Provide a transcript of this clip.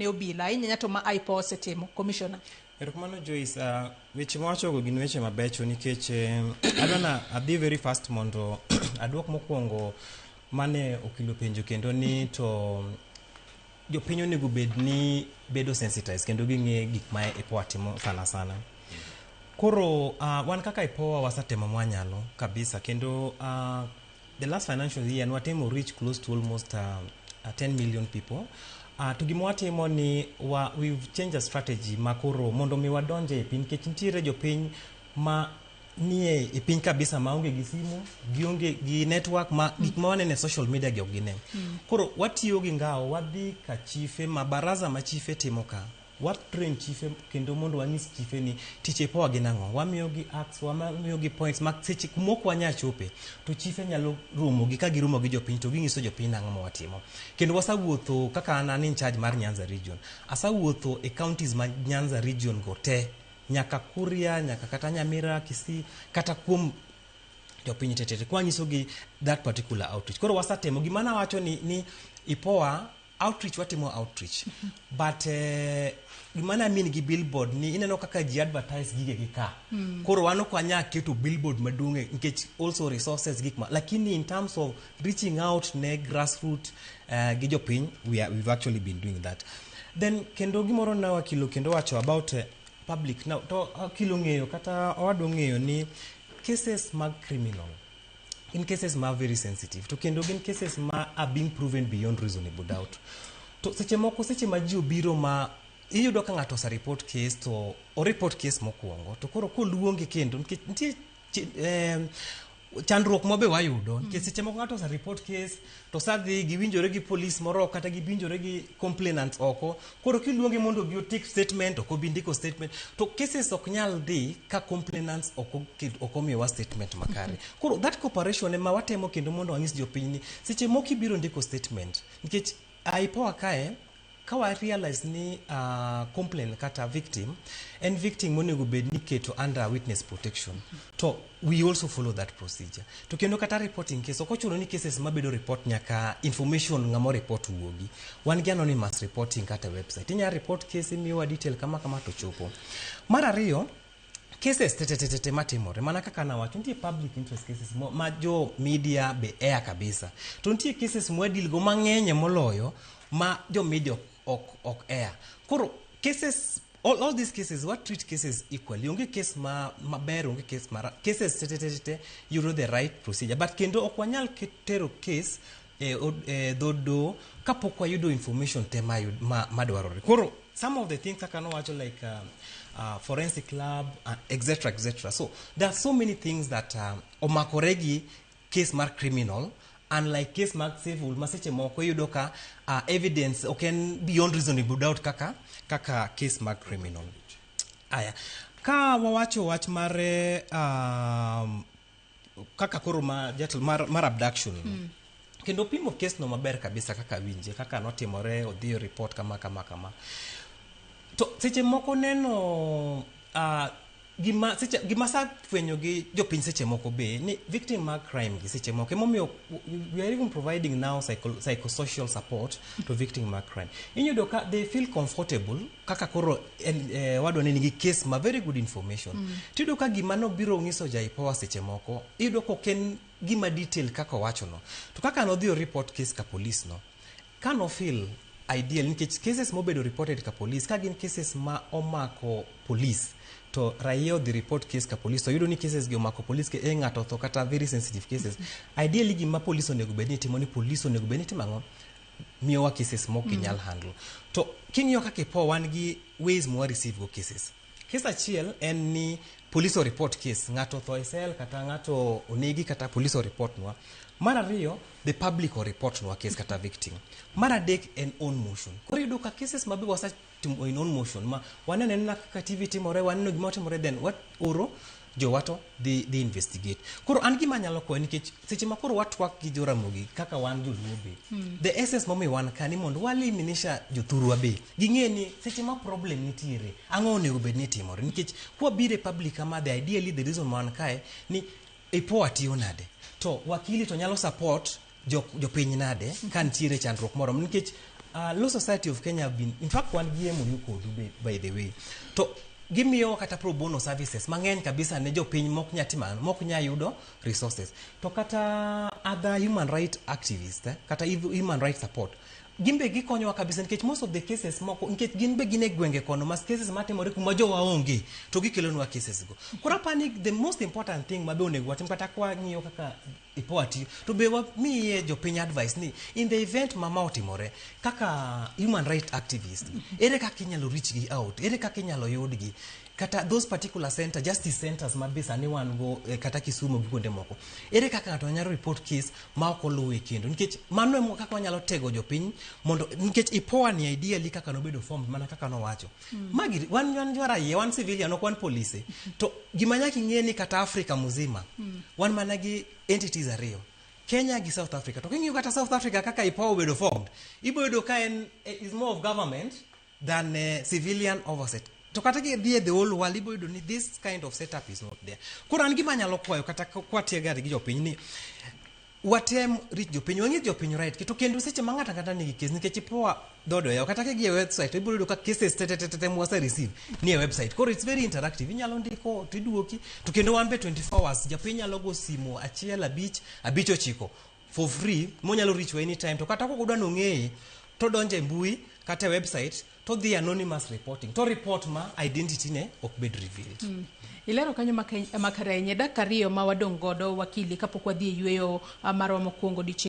ne obila ahinya ahinya to ma IPOA osetimo commissioner. Erokamano Joyce, weche mawachogo gin weche mabecho nikech adwa na adhi very fast mondo aduok mokwongo mane okilo penjo kendo ni to jopiny onego bed ni bedo sensitized kendo ging'e gik ma IPOA timo sana sana. Koro wan kaka IPOA wasetemo mwanyalo kabisa kendo the last financial year nwatemo reach close to almost 10 million people. To gima watimo ni we've changed a strategy ma koro mondo mi wadonje e piny nikech nitiere jopiny ma nie e piny kabisa maonge gi simu, gionge gi network ma gik ma waneno e social media gi ok gine. Koro watiyo gi ngao, wadhi ka chife ma baraza ma chife timo ka, watrain chife kendo mondo wanyis chife ni tich IPOA gin ang'o. Wamiyogi acts, wamiyogi points ma seche kuma ok wanyal chope to chife nyalo romo gi ka giromo gi jopiny to ginyiso jopiny nang'o ma watimo. Kendo wasewuotho kaka an in charge mar Nyanza region. Asewuotho e counties ma Nyanza region go te nyaka Kuria, nyaka kata Nyamira, Kisii, kata kuom jopiny te te kwanyisogi that particular outreach. Koro wasetemo gima nawacho ni IPOA outreach watimo outreach but gima na mean gi billboard ni ineno kaka ji advertise gigegi ka. Koro wan ok wanyal keto billboard maduong' nikech also resources gik ma lakini in terms of reaching out ne grassroots gi jopiny we've actually been doing that. Then kendo gimoro na wakilo kendo wacho about public now to wakilo ng'eyo kata owadwa ng'eyo ni cases mag criminal in cases ma very sensitive to kendo gin cases ma are being proven beyond reasonable doubt. To seche moko seche ma ji obiro ma iyudo ka ng'ato ose report case to o report case mokwongo to koro koluonge kendo nikech nitie chandruok ma be wayudo nikech seche moko ng'ato ose report case to sadhi giwinjore gi police moro kata giwinjore gi complainants oko koro kiluonge mondo obi otik statement ok obi ndiko statement to cases ok nyal dhi ka complainants ok omiyowa statement makare. Koro that cooperation ema watemo kendo mondo wanyis jopiny ni seche moko ibiro ndiko statement nikech IPOA kae ka wa realize ni complaint kata victim en victim monego bed ni keto under witness protection to we also follow that procedure. To kendo kata reporting case ok ochuno ni cases mabedo report nyaka information ng'ama report wuogi. Wan gi anonymous reporting kata website. Inya report case imiyowa detail kama kama to chopo. Mar ariyo, cases te te te te matimore mana kaka nawacho nitie public interest cases ma jo media be air kabisa to nitie cases mwadeal go mang'eny moloyo ma jo media ok air. Koro cases all these cases wa treat cases equally. Onge case ma maber, onge case mara cases te te te te yudo the right procedure but kendo ok wanyal tero case e dho doho kapok wayudo information te madwarore. Koro some of the things kaka nowacho like forensic lab etc etc. So there are so many things that omakore gi case mar criminal unlike case mar civil ma seche moko iyudo ka evidence ok en beyond reasonable doubt kaka case mar criminal. Aya, ka wawacho wach mar kaka koro ma jatelo mar abduction kendo pimo case no maber kabisa kaka winje kaka notimore odhi report kama kama kama to seche moko neno gima seche gima sa fwenyo gi jopiny seche moko be ni victim mag crime gi seche moko emomiyo we are even providing now psychosocial support to victim mag crime. Iyudo ka they feel comfortable kaka koro en, wadwa ni nigi case ma very good information. Tiyudo ka gima nobiro nyiso ja IPOA seche moko iyudo ka ok en gima detail kaka owacho no. To kaka nodhi o report case ka police no, ka no feel ideal nikech cases mobedo reported ka police ka gin cases ma omako police to raia odhi report case ka police to yudo ni cases gi omako police ke ng'ato otho kata very sensitive cases. Ideally gima police onego bed ni timo ni police onego bed ni timo ang'o? Miyowa cases mok ginyal handle. To king'iyo kaka IPOA wan gi ways mwa receive go cases. Case achiel en ni police o report case, ng'ato otho e cell kata ng'ato onegi kata police o report nwa. Mar ariyo, the public o report nwa case kata victim. Mar adek en own motion. Koro iyudo ka cases ma be wasetimo in own motion ma waneno anena kaka TV timore, waneno gima timore then waoro jowa to dhi investigate. Koro an gima anyalo kwayo nikech seche ma koro watwak gi Joramogi kaka wan joluo be, the essence momiyo wan ka ni mondo waelimisha jothurwa be ging'e ni seche ma problem nitiere ang'o onego bed ni timore nikech kwabiro e public kama the ideally the reason ma wan kae ni IPOA tiyo nade to wakili to nyalo support jopiny nade ka nitiere chandruok moro nikech Law Society of Kenya have been, in fact, wan gi MOU kodu by the way, to gimiyowa kata pro bono services mang'eny kabisa ne jopiny mok nya timo ang'o, mok nya yudo resources. To kata other human right activists, kata human right support, gin be gikonyowa kabisa, nikech most of the cases moko, nikech gin be gin e gwenge kono mas cases matimore kuma jowa onge, to gikelonwa cases go. Koro apani the most important thing mabe onego watim, kata kwang'iyo kaka IPOA tiyo, to be wamiye jopiny advice ni in the event ma otimore, kaka human right activist, ere kaka inyalo reach gi out, ere kaka inyalo yudgi, kata those particular center, justice centers ma be sani wan go, kata Kisumu gi kuonde moko, ere kaka ng'ato nyalo report case ma ok oluwe kendo, nikech mano ema kaka wanyalo tego jopiny mondo, nikech IPOA ni ideally kaka nobedo formed, mana kaka nowacho, magi wan raia, wan civilian, ok wan polise. To gima nyaka ing'e ni kata Afrika mzima wan mana gi entities ariyo, Kenya gi South Africa. To king'iyo kata South Africa kaka IPOA obedo formed, ibo yudo ka en is more of government than civilian oversight. To kata kidhi e the whole world, ibo yudo ni this kind of setup is not there. Koro an gima anyalo kwayo, kata kwatiegare gi jopiny, ni watem reach jopiny, wang'is jopiny right. To kendo seche ma ng'ato ang'ata nigi case, nikech IPOA dhood oyaw, kata kidhi e website, ibiro yudo ka cases te te te te mwase receive ni e website. Koro it's very interactive, inyalo ndiko to iduoki. To kendo wan be 24 hours, japiny nyalo go simu 1 5 5 9 for free, monyalo reach wa anytime. To kata kok odwa nong'eye, to donjo e mbui kata e website, to dhi anonymous reporting, to report ma identity ne ok bed revealed. Ilero kanyo makare ahinya. Dakika 2 ma wadong' godo, wakili, kapok wadhi e yweyo marwa mokwongo odiochieng'.